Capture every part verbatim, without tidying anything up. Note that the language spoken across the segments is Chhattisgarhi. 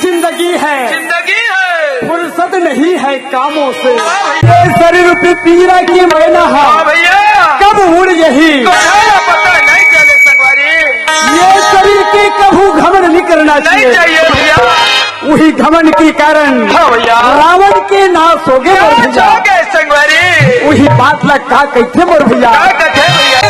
जिंदगी है, जिंदगी है। फुर्सत नहीं है कामों से। हाँ भैया। ये शरीर रूपी पिंजरा की मैना है। हाँ भैया। कब उड़ यही? तो है ना पता, नहीं चले संगवारी। ये शरीर के कभू घमंड नहीं करना नहीं चाहिए। चाहिए भैया। वही घमंड के कारण हाँ भैया। रावण के नाश हो गए मोर नाश भैया। हो गए संगवारी। वही बात ला का कहिथे मोर भैया। का कहिथे भैया?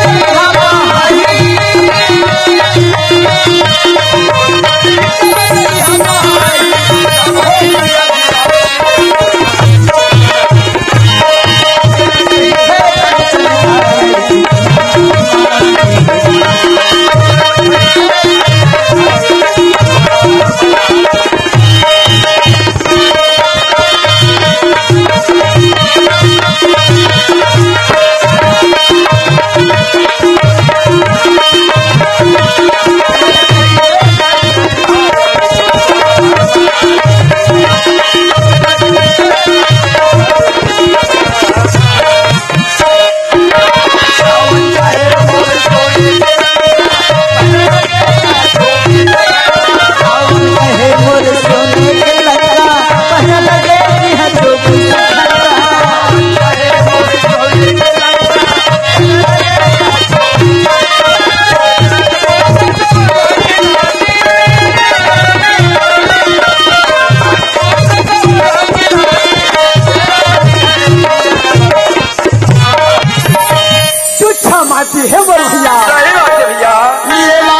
चुच्छा मारती है मोर भैया। सही बात है भैया। ये ला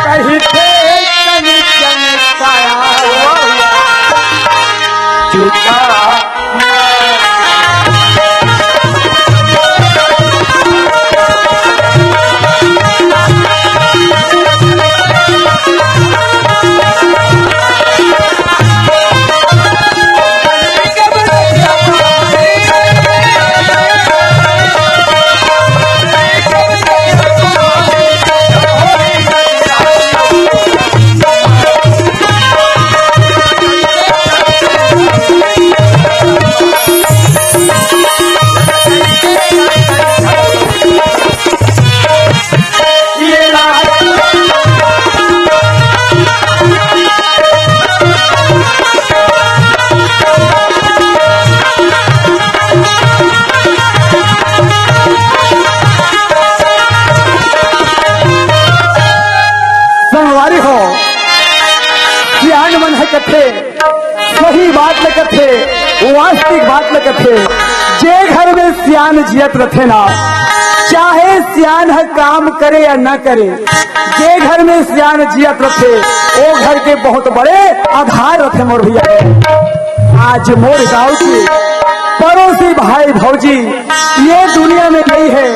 कहीं थे कहीं चमकाया। चुच्छा संगवारी हो, सियान मन ह कथे, सही बात ल कथे, वास्तविक बात ल कथे। जे घर में सियान जियत रथे ना, चाहे सियान ह काम करे या ना करे, जे घर में सियान जियत रथे, ओ घर के बहुत बड़े आधार रथे मोर भैया। आज मोर गांव के पड़ोसी भाई भौजी ये दुनिया में नहीं है,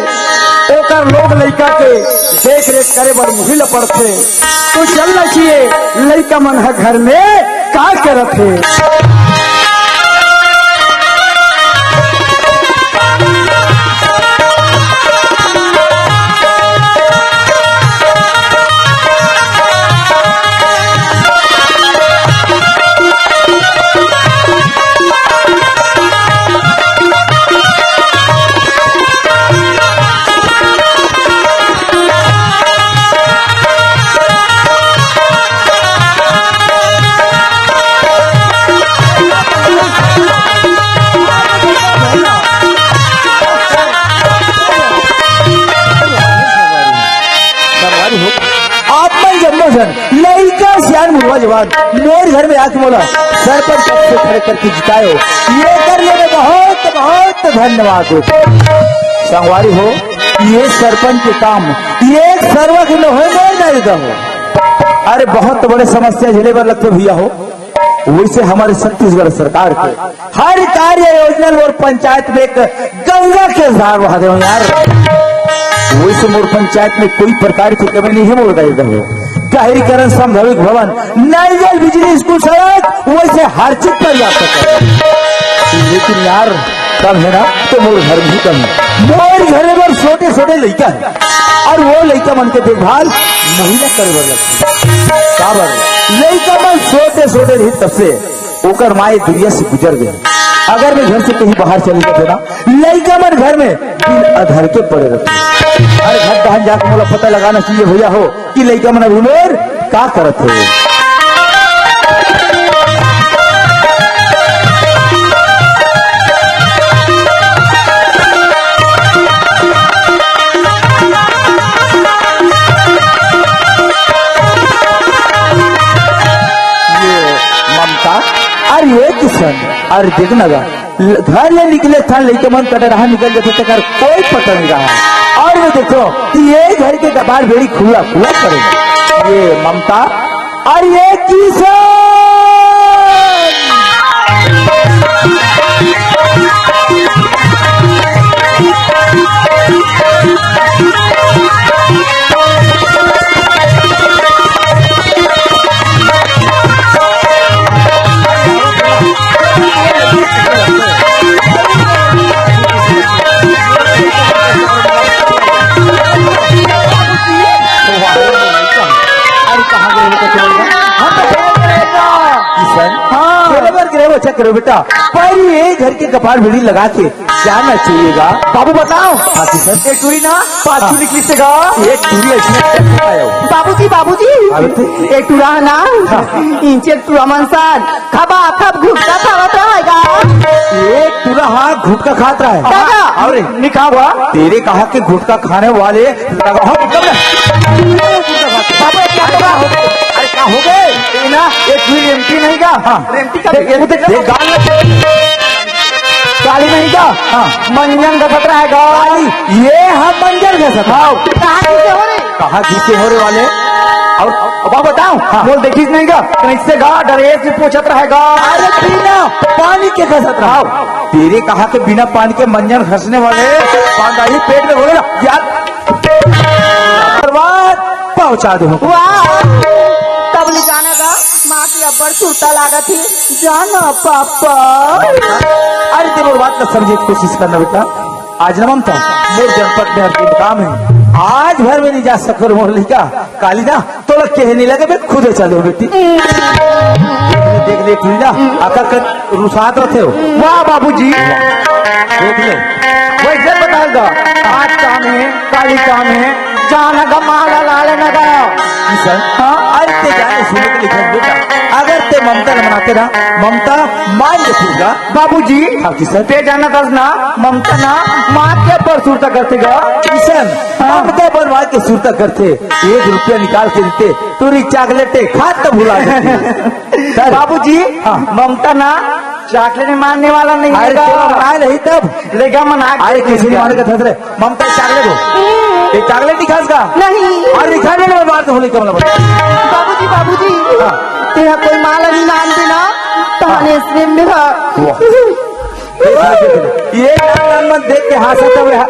ओकर लोग लइका के देख रेख करे बर मुही ल पड़थे। तो चलना चाहिए, लइका मन ह घर में का करत हे। संगवारी हो, आप मन जम्मो झन लइका सियान बुढ़वा जवान मोर घर में आके मोला सरपंच पद से खड़े करके जितायो, ये कर ले मैं बहुत बहुत धन्यवाद हो। संगवारी हो, ये सरपंच के काम ये सर्व के लोहे मोर दाई दा हो। अरे बहुत बड़े समस्या झेले बर लगथे भैया हो। वैसे हमारे छत्तीसगढ़ सरकार के हर कार्य योजना मोर पंचायत में एक गंगा के धार बहा देवं यार। वैसे मोर पंचायत में कोई प्रकार की कमी नहीं है मोर दाई दा हो। गहरीकरण, सामुदायिक भवन, नल जल, बिजली, स्कूल, सड़क, वैसे हर चीज पर्याप्त है। लेकिन यार, कम है ना, तो मोर घर में ही कम है। मोर घर में बस छोटे छोटे लइका है, और वो लइका मन के देखभाल महिला करे बर लगथे। काबर? लइका मन छोटे छोटे रही तब से ओकर माए दुनिया से गुजर गए। अगर मैं घर से कहीं बाहर चले जाते ना, लइका मन घर में दिन अधर के पड़े रहते। अरे घर डहन जाके मोला पता लगाना चाहिए भैया हो कि लइका मन अभी मोर का करत हे। ये ममता, अरे ये किशन, अरे देख ना गा, घर ले निकले था, लइका मन कटे रहा निकल जाते, तेकर कोई पता नहीं रहा। और मैं देखो कि ये घर के कपाट बेड़ी खुला खुला करे। ये ममता और ये किशन। अरे कहाँ गए बेटा, क्या हुआ? हम तो खेलने गए बेटा। किशन? हाँ। खेलने गए, अच्छा करो बेटा, पर ये घर के कपाट बेड़ी लगा के जाना चाहिएगा। बाबू बताओ। हाँ किशन। एक टूरी ना पाछू हाँ। निकली से गा। एक टूरी ऐसी है, क्या आया हो? बाबूजी, बाबूजी। हाँ बेटे। एक टूरा है ना, हाँ। इंचे टूरा मनसान खबा खब घुटका खावत रहेगा। एक टूरा हाँ घुटका खात रहा है। दादा। हाँ, और निकावा। तेरे कहा के गुटखा खाने वाले लगा हो गुटखा में। बाबा, क्या अरे, क्या हो गए? अरे, क्या हो गए? ये ना, ये कोई रेमटी नहीं का? हाँ। रेमटी का देख, ये वो देख, देख, गाल में। गाली नहीं का? हाँ। मंजन का खतरा है, गाली। ये हम मंजन का खतरा। हाँ। कहाँ घिसे हो रे? कहाँ घिसे हो रे वाले? और अब आप बताओ, हाँ। बोल देखिस नहीं का? कैसे गा, डरे से पूछत रहेगा। अरे, बिना पानी के खसत रहा। तेरे कहा के बिना पानी के मंजन खसने वाले, पांडाही पेट में बोले ना, यार, बर्बाद पहुंचा दे। वाह, तब ले जाना गा, माँ की अब्बड़ सुरता लागत ही, जाना पापा। अरे, ते मोर बात ला समझे के कोशिश करना बेटा। आज ना ममता, मोर जनपद में अर्जेंट काम है, आज भर में नहीं जा सको मोर लइका, काली ना, तोला केहे नहीं लगे, मैं खुदे चले हो बेटी। देख ले, देख ले, तू ना, आका कर रुसात रथे हो। वाह बाबूजी। देख ले। वैसे बताएगा, आज काम है, काली काम है, जाना गा माला लाले ना गा। किशन, हाँ? अरे ते जाने सुने के लिखे बेटा, अगर ते ममता न मनाते ना, ममता मार के फिर गा। बाबूजी, हाँ, किशन। ते जाना दस ना, ममता ना, माँ के पर सुरता करते गा। किशन, हाँ। ममता पर माँ के सुरता करते, एक रुपया निकाल के देते, तोरी चॉकलेटे खात तो भुला जाती। सर। बाबूजी, हाँ। ममता ना, चॉकलेट मारने वाला नहीं अरे, है। तेरा मार नहीं तब। लेगा मन आग अरे, देख किसी लिया। मारे का था रे, ममता चॉकलेट हो। ये चॉकलेट नहीं खास का? नहीं। अरे, दिखा दे ना, मार तो होली कमला बता। बाबूजी, बाबूजी। हाँ। तेरा कोई माला नहीं नाम देना, तो हाँ। हमें इसमें भी हाँ। वाह। ये नाम मत देख के हंसत हुए हा-,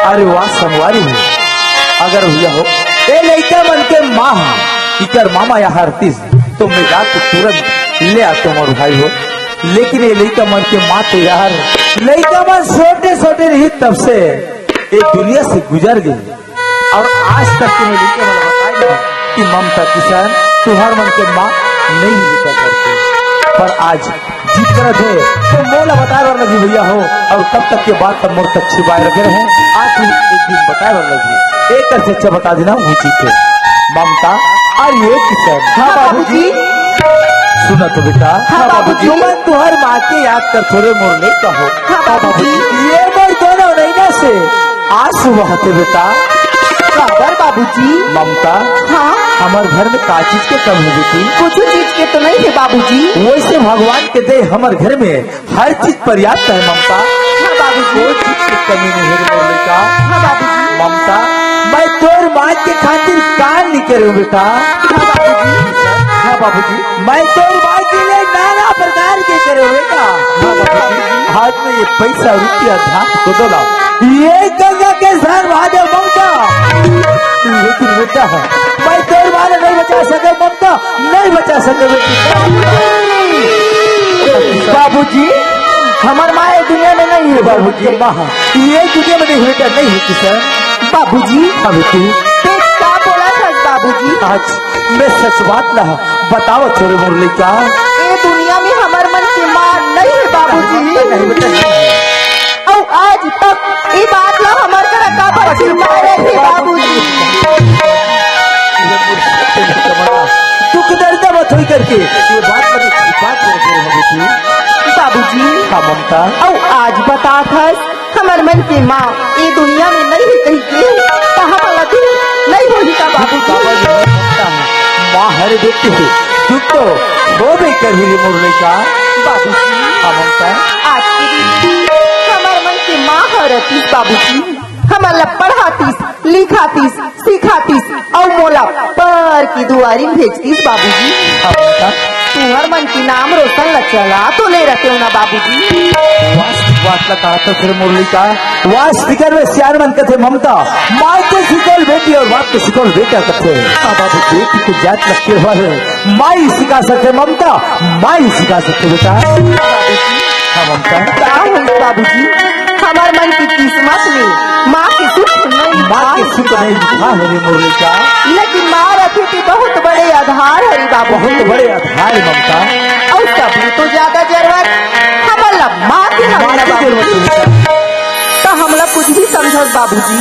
अरे वाह संगवारी हो, अगर भैया हो, ए लइका मन के माँ हा, इकर मामा या हरतीस, तो मैं जाके तुरंत ले आते हूँ मोर भाई हो। लेकिन ये लइका मन के माँ तो यार, लइका मन छोटे छोटे रही तब से ये दुनिया से गुजर गई। और आज तक तुम्हें लइका मन बताए नहीं कि ममता किशन तुहर मन के माँ नहीं हुआ करती, पर आज जिद करत हे, तो मोला बताए बर लगही भैया हो, और तब तक के बात सब मोर तक छिपाए रखे रहे। आज भी एक दिन बताए बर लगही, एक से अच्छा बता देना, वो जीत हे। ममता, अरे ये किशन? हाँ, बाबूजी। सुना तो बेटा। हाँ, बाबूजी। तुमन तुहर माँ के याद कर थोड़े मोर ले कहो। हाँ, बाबूजी। ये मोर दोनों नैना से आंसू बहते बेटा। काबर बाबूजी? ममता, हाँ? हमर घर में का चीज के कमी है बेटी? कुछ चीज के तो नहीं है बाबूजी। वैसे भगवान के दे हमर घर में हर चीज पर्याप्त है ममता। हाँ बाबूजी। कोई चीज की कमी नहीं है रे मोर लइका। हाँ बाबूजी। ममता, मैं तोर माँ के खातिर का नहीं करे हूँ बेटा। हाँ बाबूजी। हाँ बाबूजी। मैं तोर माँ के लिए नाना प्रकार के करे हूँ बेटा। हाँ बाबूजी। हाथ में ये पैसा रुपया धान को दोला, ये गंगा के सर महादेव ममता। लेकिन बेटा, मैं तोर माँ नहीं बचा सके ममता। नहीं बचा सके बेटी। बाबूजी, हमर माँ ये दुनिया में नहीं है बाबूजी। माँ, ये दुनिया में नहीं है बेटा, नहीं है किशन। बाबूजी, हाँ बेटी। ते का बोला था बाबूजी? आज मैं सच बात ला बताओ छोरे मोर लइका। ये दुनिया में हमर मन के माँ नहीं है बाबूजी। नहीं बेटा, नहीं है। अउ मारे थे बाबूजी। दुख दर्द मत होई करके ये बात मत, बात करके रहो बेटी। बाबूजी। हाँ ममता। अउ आज बता थस, हमर मन के माँ ये दुनिया में नहीं है कहीं के, कहाँ वाला तू नहीं होही का बाबूजी? बाबा जी, ममता है। माँ हर बेटी है, दुख तो होबे करही रे मोर लइका। बाबूजी। हाँ ममता। आज के दिन हमर मन के माँ हर रतिस बाबूजी, हमन ला पढ़ातिस, लिखातिस, सिखातिस, अउ मोला पर की दुआरी में भेजतिस बाबूजी। हाँ ममता। तुहर मन के नाम रोशन ला चला तो ले रहते हो ना बाबूजी। वास, वास ला कहा तो फिर मुरली का। वास फिकर में सियान मन कथे ममता, माँ के सिकल बेटी और बाप के सिकल बेटा कथे। हाँ बाबू, बेटी के जात लगते हुआ है, माई सिखा सकते ममता, माई सिखा सकते बेटा। हाँ ममता। का होइस बाबूजी, हमर मन की किस्मत में माँ के सुख नहीं माँ के लिखा। सुख नहीं लिखा है रे मोर लइका। लेकिन माँ रथे के बहुत बड़े आधार है बाबू। बहुत बड़े आधार है ममता। अउ सबले तो ज्यादा जरूरत हमन ला माँ के हवे माँ ना के बाबू। जरूरत है बेटा। तो हमला कुछ भी समझो बाबूजी,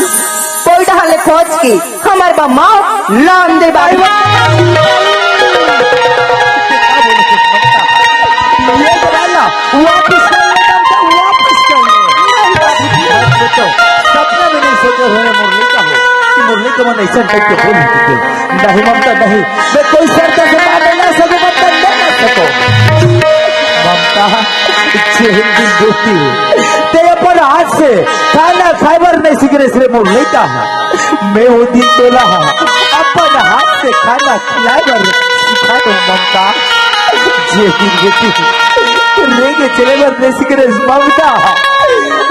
कोई डहर ले खोज के हमर बर माँ लान दे बाबू। ये जमाना वापस कर ले, ममता, वापस कर ले। नहीं बाबूजी। मत सोचो, सपना में नहीं सोचे हो रे मुरली का हो कि मुरली का मन ऐसा टाइप के बोल नहीं सकते। नहीं ममता, नहीं, मैं कोई शर्त से मार नहीं ला सकूं, ममता, नहीं ला सकूं। ममता, जे दिन दोस्ती ते अपन हाथ से खाना खाए बर नहीं सीख रहे रे मुरली का। मैं वो दिन तोला अपन हाथ से खाना खिलाए बर सिखा दो ममता। जे दिन बेटी रेंगे चले बर नहीं सीख रहे ममता,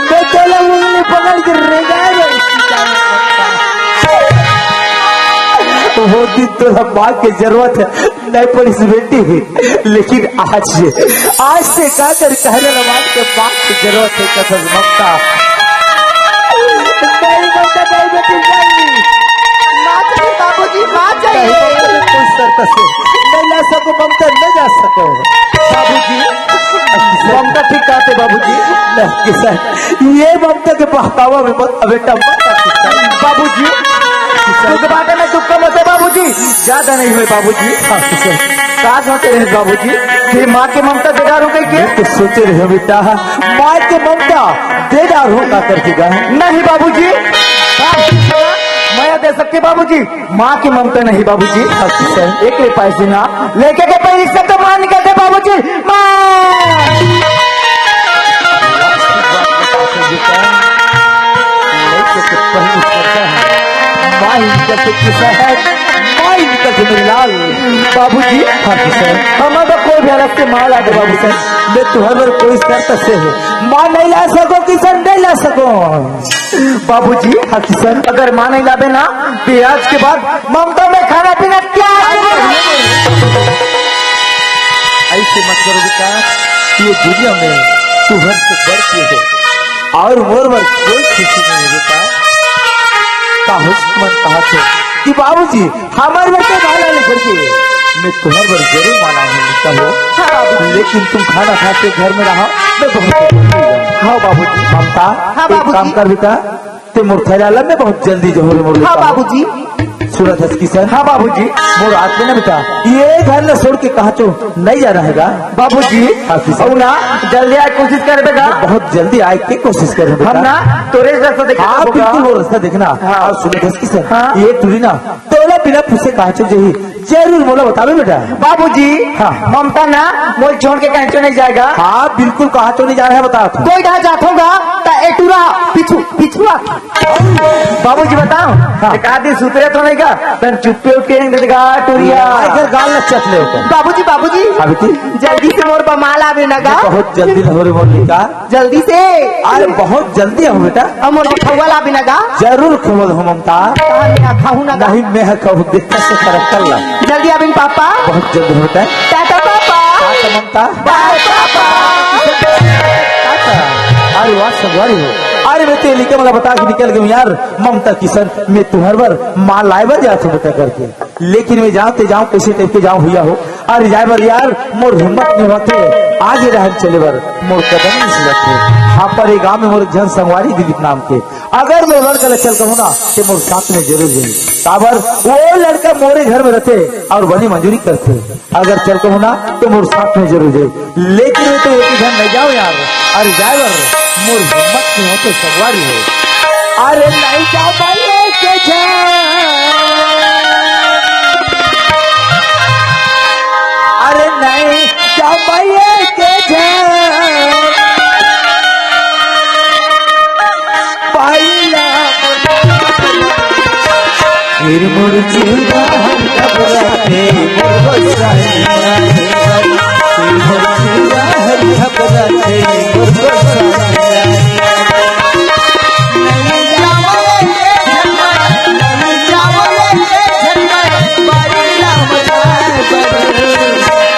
मैं तोला उंगली पकड़ के रेंगा बर सिखा दो ममता। वो दिन तोला माँ के जरूरत है। नहीं पड़िस बेटी, लेकिन आज, आज से का कर कहने लवान के बाप की जरूरत है कसम ममता। नहीं ममता, नहीं बेटी, नहीं। माँ चाहिए बाबूजी, माँ चाहिए। नहीं ममता, कोई शर्त से नहीं ला सको ममता, नहीं ला सको। बाबूजी, ममता ठीक कहते बाबूजी। नहीं, किसान, ये ममता के बहकावा में मत, बेटा मत आ किसान। बाबूजी, दुख बाटे में दुख कम होते बाबूजी, ज्यादा नहीं हुए बाबूजी। हाँ, किसान। का सोचे रहे बाबूजी कि माँ के ममता बेकार हो गई क्या? तो सोचे रहे बेटा, माँ के ममता बेकार हो का कर देगा? नहीं बाबूजी, मैं दे सकते बाबूजी, माँ की ममता नहीं बाबूजी। अच्छा। एक रुपया से ना लेके के पैसे तो माँ निकलते बाबूजी, माँ। माँ ही निकलते किसा है, माँ ही निकलते मेरे लाल। बाबूजी, हाँ जी सर। हमारा कोई भी हालत से माँ ला दे बाबू सर। मैं तुम्हारे पर कोई शर्त से है, माँ नहीं ला सको किसान, नहीं ला सको। बाबूजी, हाँ किशन, अगर माँ नहीं लावे ना, तो आज के बाद ममता में खाना पीना त्याग दे। ऐसे मत करो बेटा, ये दुनिया में तू हर से बढ़ के है और मोर बर कोई खुशी नहीं है बेटा। का हो मन कहा थे कि बाबूजी, हमारे बेटे माला लेकर के मैं तुम्हारे बर जरूर माला हूँ बेटा हो। हाँ बाबू। लेकिन तुम खाना खा के घर में रहो, मैं बहुत जल्दी जाऊँ। हाँ बाबूजी। ममता, हाँ एक बाबूजी। काम कर बेटा, ते मोर थैला ला, मैं बहुत जल्दी जाऊँ रे मोर हाँ बेटा। बाबूजी। सूरज हस किशन। हाँ बाबूजी। मोर आते ना बेटा, ये घर ला छोड़ के कहाँ चो नहीं जाना है गा? बाबूजी, हाँ किशन। अउ ना, जल्दी आए कोशिश कर बेटा। बहुत जल्दी आए के कोशिश कर बेटा। हम ना, तोरे रास्ता देखे हाँ, बिल्कुल वो रास्ता देखना। हाँ। और सूरज हस किशन, हाँ। ये टूरी ना तोला बिना पूछे कहाँ चल जाही? जरूर मोला बतावे बेटा। बाबूजी, हाँ। ममता ना मोला छोड़ के कहीं तो नहीं जाएगा। हाँ, बिल्कुल कहाँ तो नहीं जा रहा है, बता तू। कोई कहाँ जात होगा, ता ए टूरा, पिछू, पिछुआ। बाबूजी बताओ, हाँ। एक आदि सुतरे तो नहीं का, तन चुप्पे उठ के नहीं देगा, टूरिया। इधर गाल न चट ले ऊपर। बाबूजी, बाबूजी। अभी तू जल्दी से मोर बमाल आवे ना गा। बहुत जल्दी हो रे मोर बेटा। जल्दी से। अरे बहुत जल्दी हो बेटा। अब मोर खौवा ला बिना गा। जरूर खौवा हो ममता। कहाँ मेरा खाहू ना गा। नहीं मैं खाहू, देखता से फर्क कर ला। जल्दी आबिन पापा। बहुत जल्दी हो बेटा। टाटा पापा। टाटा ममता। बाय पापा। टाटा। अरे वाह सगवारी हो। अरे मैं तेलिका मला बता के निकल गई यार। ममता किशन मैं तुम्हारे बर माँ लाए बर जात हूँ बेटा करके। लेकिन मैं जाऊँ ते जाऊँ, कैसे टाइप के जाऊँ भैया हो। अरे जाए बर यार, मोर हिम्मत नहीं होते, आगे रहन चले बर, मोर कदम नहीं सिलत है। आप पर ये गांव में मोर एक झन संगवारी दिलीप नाम के, अगर मोर लड़का ले चल कहूं ना, ते मोर साथ में जरूर जाही। काबर वो लड़का मोरे घर में रथे अउ बनी मजूरी करथे। अगर चल कहूं ना, ते मोर साथ में जरूर जाही। लेकिन वो तो एक झन नहीं जाओ यार, अरे जाए बर मोर हिम्मत नहीं होते संगवारी हो। अरे नहीं जाओ भाई, एक झन। अरे नहीं जाओ भाई, एक झन। पाइला फिर मोर चूल्हा हर घबराथे, मोर गोसाई।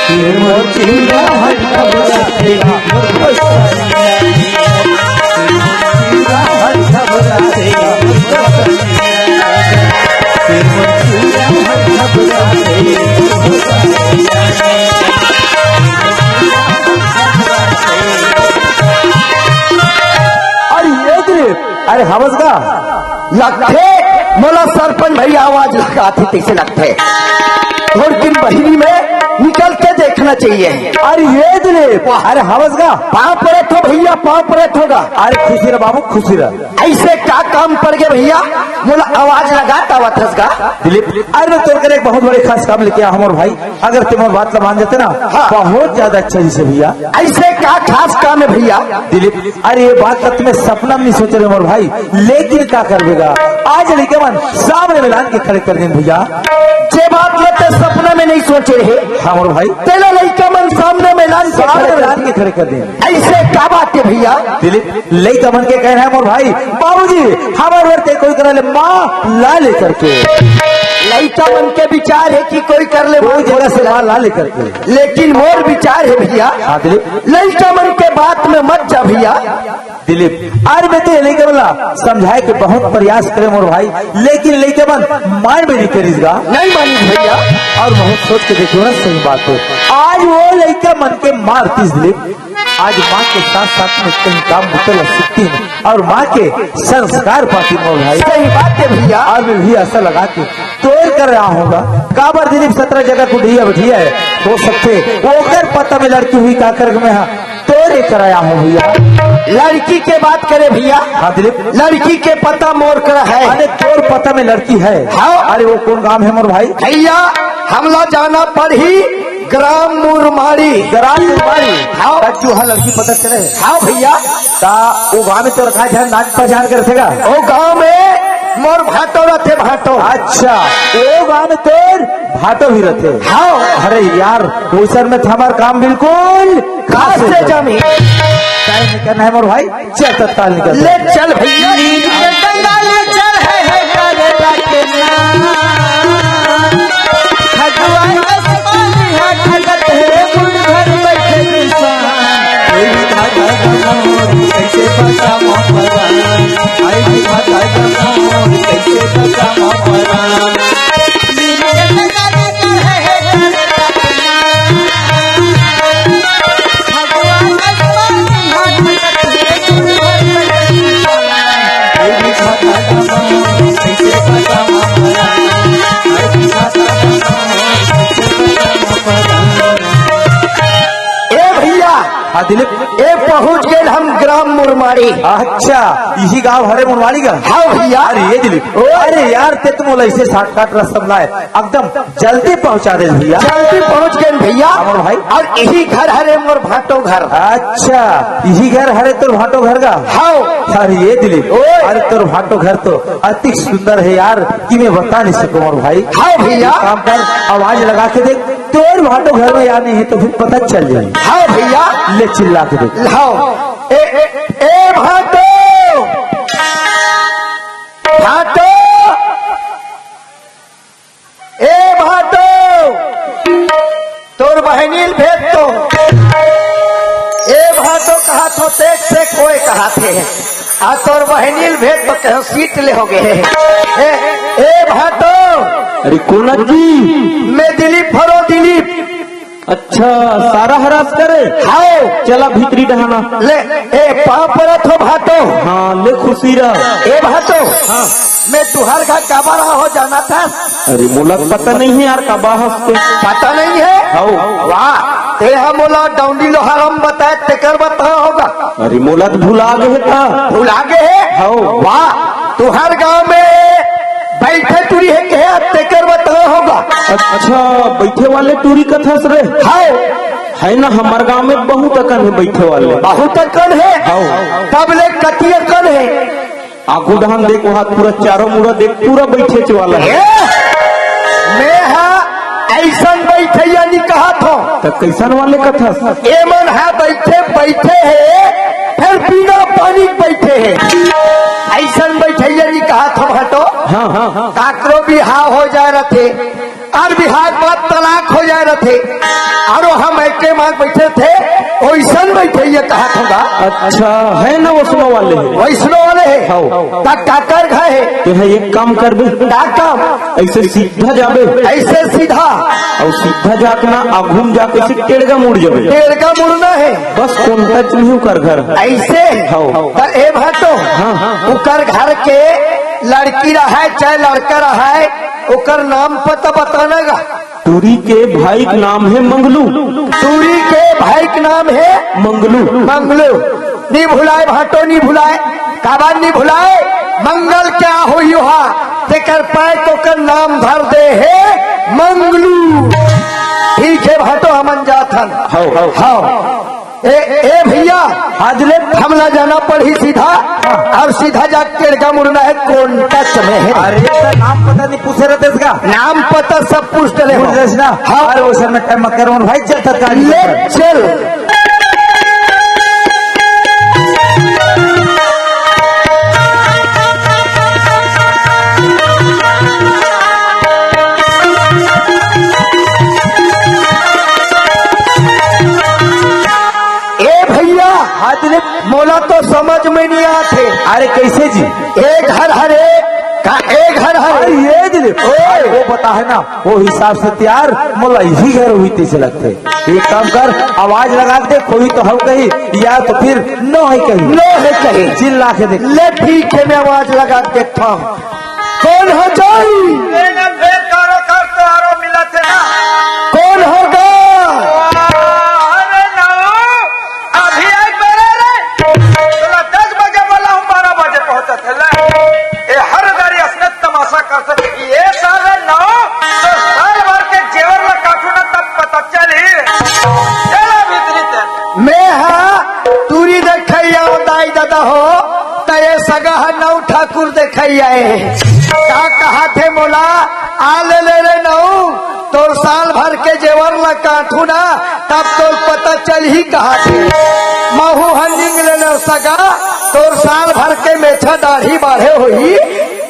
फिर मोर चूल्हा हर घबराथे, मोर गोसाई। अरे ये दे, अरे हवस का लगथे। मोला सरपंच भैया आवाज लगाथे तइसे लगथे। थोड़ दिन बहिरी में निकल के देखना चाहिए। अरे ये दे, अरे हवस का पाँव परत हो भैया, पाँव परत होगा। अरे खुशी रह बाबू, खुशी रह। ऐसे का काम पड़ गया भैया, मोला आवाज लगा तावत हस का। दिलीप, अरे मैं तोर कर एक बहुत बड़े खास काम लेके आ हमर भाई। अगर ते मोर बात ला मान जाते ना, हाँ। बहुत ज्यादा अच्छा जैसे भैया। ऐसे का खास काम है भैया? दिलीप, अरे ये बात तो तुम्हें सपना में नहीं सोचे रहे मोर भाई, लेकिन का करबेगा, आज लइका मन सामने में लान के खड़े कर देन भैया। जे बात ला ते सपना में नहीं सोचे रहे। हाँ मोर भाई। तेला लइका मन सामने में लान के सामने खड़े में कर लान के खड़े कर देन। ऐसे का बात है भैया? दिलीप, लइका मन के कहना है मोर भाई, बाबूजी, हमर बर ते कोई करा ले माँ ला लेकर के। लइका मन के विचार है कि कोई कर ले कोई माँ जगह से माँ ला लेकर के। लेकिन मोर विचार है भैया, हाँ, दिलीप। लइका मन के बात में मत जा भैया। दिलीप, अरे मैं तो ये लइका मन ला समझाए के बहुत प्रयास करे मोर भाई, लेकिन लइका मन मान में नहीं करिस गा। नहीं मानिस भैया। अउ बहुत सोच के देखियो ना, सही बात है। आज वो लइका मन के मारतिस दिलीप, आज माँ के साथ साथ में कहीं काम बुता ला सीखतिन अउ माँ के संस्कार पातिन मोर भाई। सही बात है भैया। अउ मैं भी आशा लगा के तोर कर रहा हूँ गा। काबर दिलीप, सत्रह जगह कुढ़िया बैठी है, हो सकथे ओकर पता में लड़की हुई का कर में, हाँ, तोरे कर आया हूँ भैया। लड़की के बात करे भैया। हाँ दिलीप। लड़की के पता मोर कर है। अरे तोर पता में लड़की है। हाँ। अरे वो कौन गांव है मोर भाई? भैया, हमला जाना पड़ही ग्राम मुरमाड़ी। ग्राम मुरमाड़ी। हाँ। तब जो है लड़की पता चले। हाँ भैया। ता वो गांव में तोर का जान, जान पहचान के रथेगा? वो गांव में मोर भाटो रथे, भाटो। अच्छा, वो गांव में तोर भाटो भी रथे। हाँ। अरे यार, उसन में तो हमार काम बिल्कुल खास से जमी। टाइम निकलना है मोर भाई, चल तत्काल निकल। ले चल भैया। नींद के कंगाली चढ़े है करड़ा के नाम। खजुआ आसमानी है ठगत है, गुण घर बैठे निशान। कोई धागा मोर कैसे बता मोर परान। आई धागा मोर कैसे बता मोर परान। ए भैया, हाँ दिलीप। ए पहुंच गए हम ग्राम मुरमाड़ी। अच्छा, इही गांव हरे मुरमाड़ी का? हाँ भैया। अरे ये दिलीप, ओ। अरे यार, ते तो मोला इसे shortcut रास्ता में लाए, एकदम जल्दी पहुंचा दे भैया। जल्दी पहुंच गए भैया। हमर भाई। अउ इही घर हरे मोर भाटो घर। अच्छा, इही घर हरे तोर भाटो घर का? हाँ। अरे ये दिलीप, ओए। अरे तोर भाटो घर तो अति सुंदर है यार, कि मैं बता नहीं सकूं मोर भाई। हाँ भैया। काम कर, आवाज लगा के देख, तोर भाटो घर में यार नहीं है तो फिर पता चल जाए। हाँ भैया। ले चिल्ला के देख। हाँ। ए, ए, ए भाटो, भाटो, ए भाटो, तोर बहिनील भेज तो। ए भाटो कहा थो, देख से कोई कहा थे। आ तोर बहिनील भेज तो कहो सीट ले हो गए। ए, ए भाटो। अरे कोन जी? मैं दिलीप हरो दिलीप। अच्छा, सारा हरास करे? हाव। चला भीतरी डहाना। ले, ए, पाँव परत हों भाटो। हाँ, ले खुशी रह। ए भाटो, हाँ। मैं तुहर घर काबर आहों जानथस? अरे, मोला पता नहीं हे यार, काबर हस ते। पता नहीं हे? हाव। वाह, तें हा मोला डौंडी लोहार म बताए, तेकर बताए होगा। अरे, मोला तो भुला गे हे का? भुला गे हे? हाव। वाह, तुहर गांव में बइठे टूरी हे कहे, तेकर बताए होगा। अच्छा, बइठे वाले टूरी कथस रे? हाव। हे ना, हमर गांव में बहुत अकन हे बइठे वाले। बहुत अकन हे? हाव। तब ले कति अकन हे? आगू डहन देख, वहाँ पूरा चारों मुड़ा देख, पूरा बइठेच वाला हे। ए, मैं हा अइसन बइठइया नी कहत हों। त कइसन वाले कथस? ए मन हा बइठे, बइठे हे, फेर बिना पानी के बइठे हे। अइसन बइठइया नी कहत हों भाटो। हाँ, हाँ, हाँ। काकरो बिहाव हो जाए रथे, अउ बिहाव के बाद तलाक हो जाए रथे, अउ हम एके मांग बइठे थे, ओइसन बइठइया कहत हों गा। अच्छा, हे ना वइसनो वाले हे। वइसनो वाले हे। हाव। त काकर घर हे? तें हा एक काम करबे। का काम? अइसे सीधा जाबे। अइसे सीधा। अउ सीधा जाके ना आगू म जाके अइसे टेड़गा मुड़ जाबे। टेड़गा मुड़ना हे। बस कोंटा चुनही ओकर घर। अइसे? हाव। त ए भाटो, हाँ, हाँ, हाँ। ओकर घर के लड़की रहय, चाहे लड़का रहय, ओकर नाम पता बताना गा। टूरी के भाई के नाम हे मंगलू। टूरी के भाई के नाम हे मंगलू। मंगलू। नी भुलाए भाटो, नी भुलाए। काबर नी भुलाए? मंगल के होही ओहा, तेकर पाय तो ओकर नाम धर दे हे मंगलू। ठीक हे भाटो, हमन जाथन। हाव, हाव। हाव। ए, ए भइया, आज ले हमला जाना पड़ही सीधा, अउ सीधा जाके टेड़गा मुड़ना हे, कोंटा चमे हे। अरे, त नाम पता नी पूछे रहितेस का? नाम पता सब पूछ डरे हों। पूछ लेस ना? हाँ। अरे, वइसन में टाइम मत कर, भाई, चल तत्काल ले निकल। चल। ए भइया, हाँ दिलीप। मोला तो समझ में नी आत हे। अरे कइसे जी? ए घर हरे, का ए घर हरे? अरे ये दिलीप, ओए। वो बता हे ना, वो हिसाब से तियार मोला इही घर होही तइसे लगथे। एक काम कर, आवाज लगा के देख, होही तो हव कही, या तो फेर नो हे कही। नो हे कही। चिल्ला के देख। ले ठीक हे, मैं आवाज लगा के देखथों। कोन हो जाई? ए ना, बेकारो कर तो आरो मिलत हे ना। कोन हो गा? अरे ना, अभी आए बेरा रे। तोला दस बजे बोला हूँ, बारह बजे पहुँचत हे। ले, ए हर गाड़ी असने तमाशा करथे। ए साले ना, तो साल भर के जेवर ला काटहूँ ना, तब पता चलही। चला भीतरी ते। मैं हा टूरी देखइया दाई ददा हो, त ए सगा ह नौ ठाकुर देखइया ए। का कहत हे मोला, आ ले ले रे नौ, तोर साल भर के जेवर ला काटहूँ ना, तब तोर पता चलही कहत हे। महूँ ह निंग ले नौ सगा, तोर साल भर के मेछा दाढ़ी बाढ़े होही,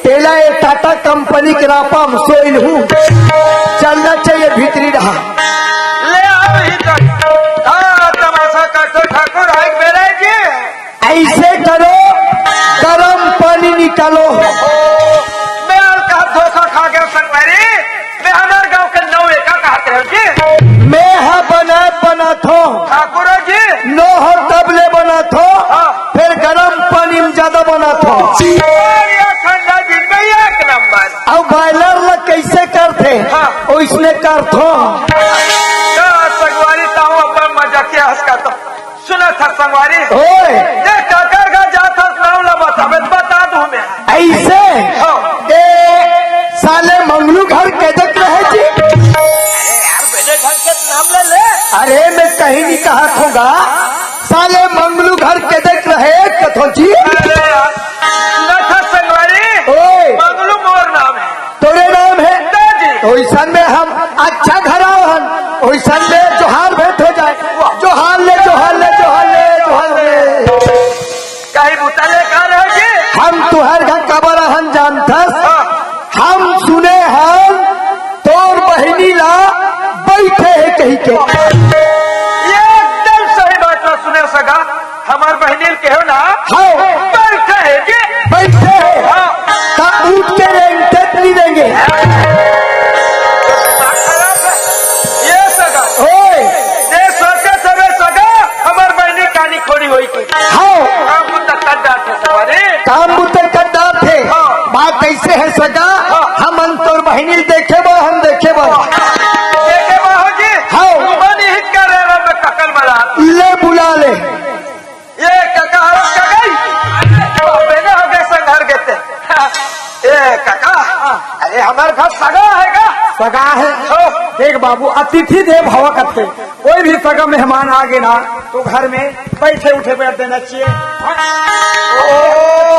तेला ए टाटा कंपनी के रापा म सोइल हूँ। चलना चाहिए भीतरी रहा। ले आओ ही तो। हाँ, तमाशा करथे ठाकुर, हाय बेरे जी। अइसे करो, गरम पानी निकालो। ओ, मैं का धोखा खा गया संगवारी। मैं हमर गांव के नौ एका कहत रहे जी। मैं हा बनात बनात हों। ठाकुर जी। नो हो तब ले बनात हों। हाँ। फेर गरम पानी म जादा बनात हों। अरे ठंडा दिन में एक नंबर। अउ बॉयलर ला कइसे करथे? हाँ। ओइसने करथों। का संगवारी ताऊ अपन मजाकिया हंस का तो। सुनत हस संगवारी? ओए। ए काकर घर जात हस, नाव ला बताबे त बता दूं मैं। अइसे? हाँ। ए साले मंगलू घर के देख रहे जी? अरे यार, बने ढंग से नाम ले ले। अरे मैं कहीं नी कहत हों गा। साले मंगलू घर के देख रहे कथों जी? अरे यार, सुनत हस संगवारी? ओए। मंगलू मोर नाम हे। तोरे नाम हे? जी। ओइसन में हम अच्छा घरा हन, ओइसन में जोहार भेंट हो जाए। जोहार ले, जोहार ले, जोहार ले, जोहार ले। कहीं बुता ले का रहो जी? हम तुहर घर काबर हन जानथस? हाँ। हम सुने हन तोर बहिनी ला बइठे हे कहिके। ये एकदम सही बात ला सुने सगा। हमर बहिनी ल कहेव ना। हाँ। बइठे हे जी। बइठे हे। हाँ। त उठ के रेंगते त नी रेंगे। ये सगा। ओए। काम बुता कर डारथे। हाँ। बात अइसे हे सगा, हाँ। हमन तोर बहिनी ल देखे बर, हम देखे बर। देखे बर हो जी? हाँ। तुमन ही करे रहो, मैं ककल बला। ले बुला ले। ए कका, हरस कका। बेने हो गए संघर गेते। ए कका, अरे हमर घर सगा हे का? सगा हे। हो। देख बाबू, अतिथि देव भव कथे। कोई भी सगा मेहमान आ गे ना, तो घर में बइठे उठे बर देना चाहिए। ओ, ओ,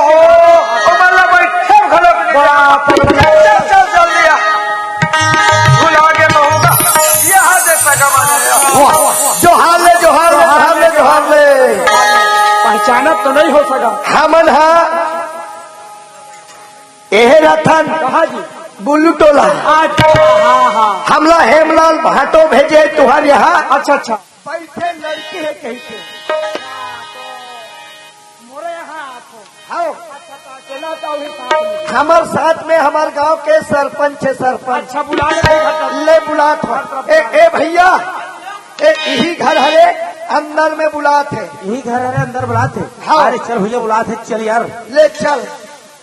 ओ, मतलब बइठे घलो नहीं। बाप रे। चल, चल, चल, जल्दी आ। भुला गे महूँ का। यहाँ दे सगा माने। वाह, जोहार ले, जोहार ले, जोहार ले, जोहार ले। पहचानत तो नहीं हो सगा। हमन हा एहे रतन कहाँ जी? बुल्लू टोला। अच्छा, हाँ, हाँ। हमला हेमलाल भाटो भेजे तुहर यहाँ। अच्छा, अच्छा। बइठे लड़की हे कहिके। मोरे यहाँ आथो। हाँ। अच्छा, तो अकेला तो अभी साथ में। हमर साथ में हमर गांव के सरपंच हे, सरपंच। अच्छा, बुला ले भाई, घर का। ले बुलात हो। ए, ए भइया, ए, इही घर हरे, अंदर में बुलात हे। इही घर हरे, अंदर बुलात हे। हाँ। अरे चल भइया, बुलात हे, चल यार। ले चल।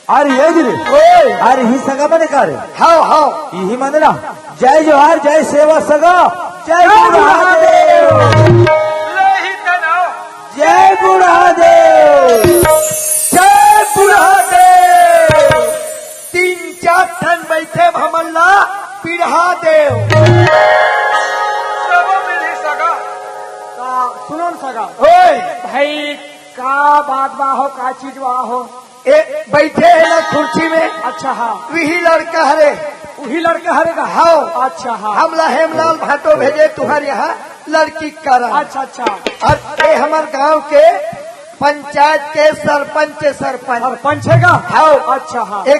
अरे ये जी रे। ओए। अरे ही सगा मने का रे? हाँ, हाँ। इही मने ना। जय जोहार, जय सेवा सगा, जय जय बुढ़ा बुढ़ा देव। देव। ले ही तना। जय बुढ़ा देव। जय बुढ़ा देव। तीन चार ठन बइठे हमन ला पिढ़ा देव। सबो मिली सगा। का सुनो न सगा। ओए। भाई, का बात बा हो, का चीज बा हो? ए, बइठे हे ना कुर्सी में। अच्छा, हाँ। वही लड़का हरे। वही लड़का हरे का? हाँ। अच्छा, हाँ। हमला हेमलाल भाटो भेजे तुहर यहाँ लड़की करा। अच्छा, अच्छा। अउ ए हमर गांव के पंचायत के सरपंच, सरपंच। सरपंच हे का? हाँ। अच्छा, हाँ। ए